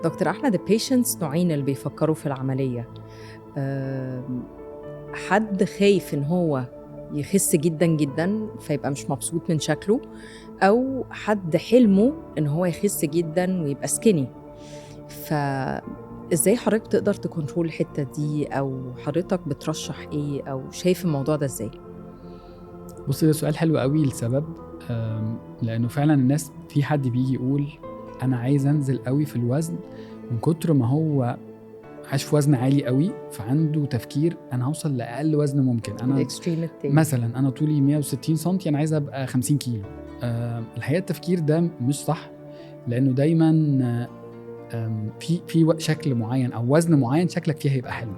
دكتور احمد، ال patients نوعين اللي بيفكروا في العمليه. حد خايف ان هو يخس جدا جدا فيبقى مش مبسوط من شكله، او حد حلمه ان هو يخس جدا ويبقى skinny. فازاي حضرتك تقدر ت control الحتة دي، او حضرتك بترشح ايه، او شايف الموضوع ده ازاي؟ بصي، ده سؤال حلو قوي لسبب، لانه فعلا الناس، في حد بيجي يقول انا عايز انزل قوي في الوزن، من كتر ما هو عايش في وزن عالي قوي، فعنده تفكير انا هوصل لاقل وزن ممكن. انا ال extreme التاني. مثلا انا طولي 160 سم، انا عايز ابقى 50 كيلو. الحقيقة التفكير ده مش صح، لانه دايما في شكل معين او وزن معين شكلك فيه هيبقى حلو،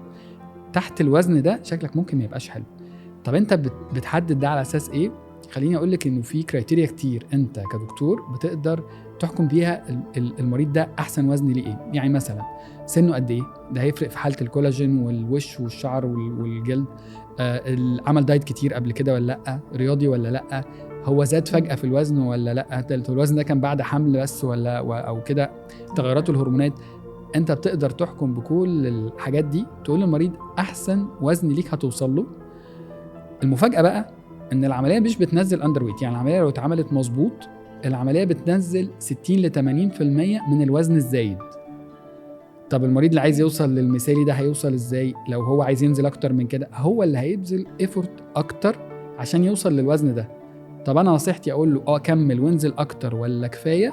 تحت الوزن ده شكلك ممكن ما يبقاش حلو. طب انت بتحدد ده على اساس ايه؟ خليني اقول لك انه في criteria كتير انت كدكتور بتقدر تحكم بيها المريض ده احسن وزن ليه ايه. يعني مثلا سنة قد ايه، ده هيفرق في حاله الكولاجين والوش والشعر والجلد. عمل diet كتير قبل كده ولا لا، رياضي ولا لا، هو زاد فجأة في الوزن ولا لا، ده الوزن ده كان بعد حمل بس ولا او كده، تغيرات الهرمونات. انت بتقدر تحكم بكل الحاجات دي، تقول للمريض احسن وزن ليك هتوصل له. المفاجأة بقى ان العملية مش بتنزل underweight، يعني العملية لو اتعملت مظبوط العملية بتنزل 60 ل 80% من الوزن الزايد. طب المريض اللي عايز يوصل للمثالي ده هيوصل ازاي؟ لو هو عايز ينزل اكتر من كده، هو اللي هيبذل effort اكتر عشان يوصل للوزن ده. طب انا نصيحتي اقول له كمل وانزل اكتر ولا كفاية؟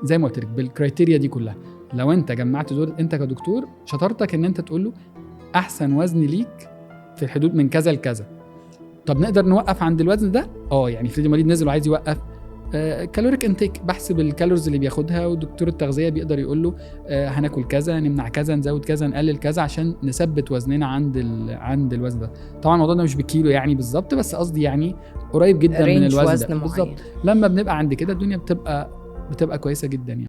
زي ما قلت لك بال criteria دي كلها، لو انت جمعت دول انت كدكتور شطارتك ان انت تقول له احسن وزن ليك في الحدود من كذا لكذا. طب نقدر نوقف عند الوزن ده؟ يعني افرضي المريض نزل وعايز يوقف، caloric intake، بحسب ال calories اللي بياخدها، ودكتور التغذية بيقدر يقول له هناكل كذا، نمنع كذا، نزود كذا، نقلل كذا، عشان نثبت وزننا عند الوزن ده. طبعا الموضوع ده مش بالكيلو يعني بالظبط، بس قصدي يعني قريب جدا من range الوزن وزن ده معين. بالظبط. لما بنبقى عند كده الدنيا بتبقى كويسة جدا يعني.